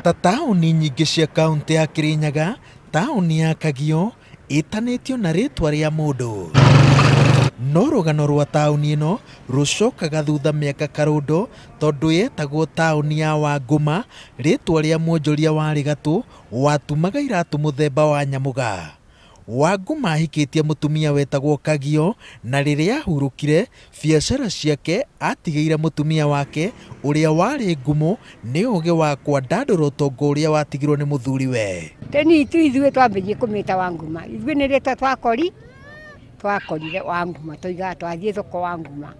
Ta taũni nyingĩ cia kaũntĩ ya Kirinyaga, taũni ya Kagio ĩtanĩtio na rĩtwa rĩa mũndũ. No rũgano rwa taũni ĩno rũcokaga thutha mĩaka karũndo tondũ yetagwo taũni ya Wangũma, rĩtwa rĩa mwonjoria warĩ gatũ watumaga iratũ mũthemba wa nyamũga. Wangũma ahikĩtie mũtumia wetagwo Kagio na rĩrĩa ahurũkire biacara ciake atigĩire mũtumia wake ũrĩa warĩ ngumo nĩ ũgĩ wa kwandandũra ũtonga ũrĩa watigirwo nĩ mũthuriwe. Teni itu ithuĩ twambĩrĩirie kũmĩta Wangũma, ithuĩ nĩ rĩtwa twakorire Wangũma, tũigaga twathiĩ thoko Wangũma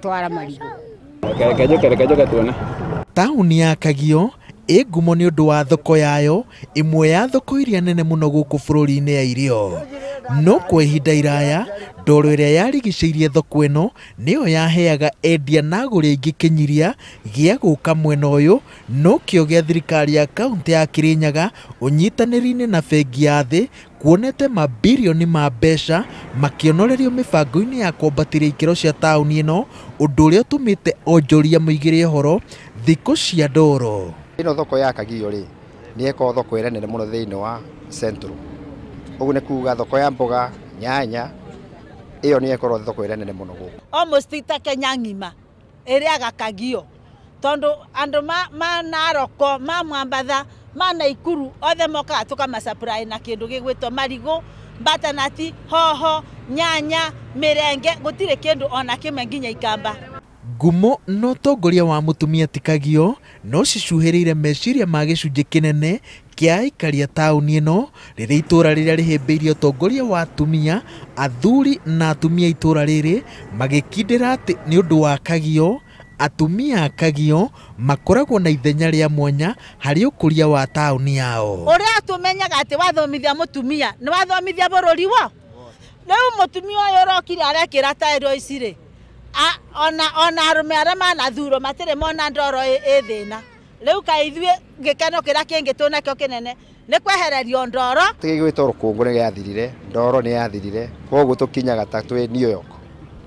twara marigũ. Taũni ya Kagio ĩ ngumo nĩ ũndũ wa thoko yayo, ĩmwe ya thoko iria nene mũno gũkũ bũrũri-inĩ ya irio. No kwa ihinda iraya ndoro ĩrĩa yarigicĩirie thoko ĩno nĩyo yaheaga endia na agũri aingĩ kĩnyiria gĩa gũka mwena ũyũ, no kĩo gĩa thirikari ya kaũntĩ ya Kirinyaga ũnyitanĩri-inĩ na bengi ya thĩ kuonete mabirioni ma mbeca makĩonorerio mĩbango-inĩ ya kwambatĩria ikĩro cia taũni ĩno, ũndũ ũrĩa ũtũmĩte onjoria moigĩre ũhoro thikũ cia ndoro. Ĩno thoko ya Kagio rĩ nĩ ĩkoragwo thoko ĩrĩa nene mũno thĩinĩ wa Central. Ũguo nĩ kuga thoko ya mboga, nyanya, ĩyo nĩ ĩkoragwo thoko ĩrĩa nene mũno gũkũ. Almost ta Kenya ng'ima ĩrĩaga Kagio tondũ andũ ma Naroko, ma Mwambatha, ma Naikuru othe mokaga tũkamasupply na kĩndũ gĩgwĩtwo marigũ, butternut, hoho, nyanya, mĩrenge, gũtirĩ kĩndũ ona kĩmwe nginya ikamba. Ngumo na ũtongoria wa mũtumia ti Kagio no cicuhĩrĩire meciria ma gĩcunjĩ kĩnene kĩa aikari a taũni ĩno rĩrĩa itũra rĩrĩa rĩhĩmbĩirie ũtongoria wa atumia, athuri na atumia itũra rĩrĩ magĩkindĩra atĩ nĩ ũndũ wa Kagio, atumia a Kagio makoragwo na ithenya rĩa mwanya harĩ ũkũria wa taũni yao. Ũrĩa tũmenyaga atĩ wathomithia mũtumia nĩ wathomithia bũrũri wo. Rĩu mũtumia ũyũ ũrokire arekĩra taĩro ici rĩ, ona arũme arĩa manathurwo matirĩ mona ndoro ĩ thĩna. Rĩu kaĩ ithuĩ gĩkeno kĩrĩa kĩngĩ tũnakĩo kĩnene nĩ kwehererio ndoro. Gĩgwĩtwo rũkũngũ nĩ gĩathirire, ndoro nĩ yathirire, koguo tũkinyaga ta twĩ New York.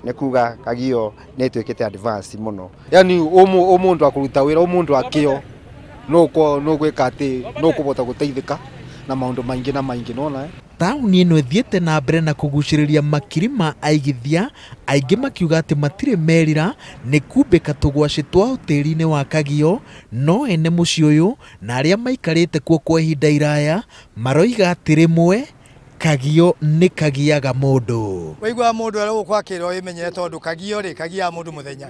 Nĩ kuga Kagio nĩ ĩtuĩkĩte advance mũno. Yani ũmũndũ akũruta wĩra, ũmũndũ akĩo no gwĩka atĩ no kũbota gũteithĩka na maũndũ maingĩ na maingĩ nona. Taũni ĩno ĩthiĩte na mbere na kũgucĩrĩria makiri ma aigithia aingĩ makiuga atĩ matirĩ merira nĩ kumbĩka tũgwacĩ twa tĩri-inĩ wa Kagio, no ene mũciĩ ũyũ na arĩa maikarĩte kuo kwa ihinda iraya maroiga atĩ rĩmwe Kagio nĩ kagiaga mũndũ. Waigua mũndũ arĩa gũkũ akĩrwo ĩmenyere tondũ Kagio rĩ kagiaga mũndũ mũthenya.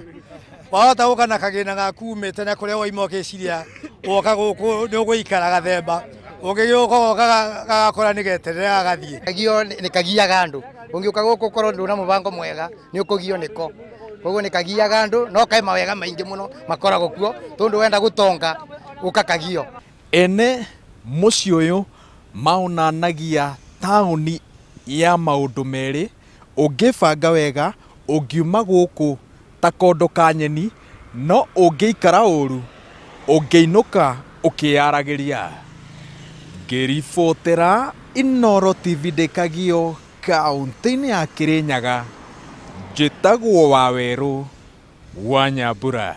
Wahota gũka na kagĩna gaku umĩte na kũrĩa waima ũgĩciria woka gũkũ nĩ ũgũikara gathemba. Ũngĩgĩũka gagakora nĩ geterera gagathiĩ. Kagio nĩ kagiaga andũ. Ũngĩũka gũkũ ũkorwo ndũna mũbango mwega nĩ ũkũgio nĩko. Koguo nĩ kagiaga andũ no kaĩ mawega maingĩ mũno makoragwo kuo tondũ wenda gũtonga ũka Kagio. Ene mũciĩ ũyũ maonanagia taũni ya maũndũ merĩ, ũngĩbanga wega ũngiuma gũkũ ta kondo ka nyeni, no ũngĩikara ũru ũngĩinũka ũkĩyaragĩria. Ngĩribotera Inooro TV ndĩ Kagio kaũntĩ-inĩ ya Kirinyaga, njĩtagwo Wawerũ wa Nyambura.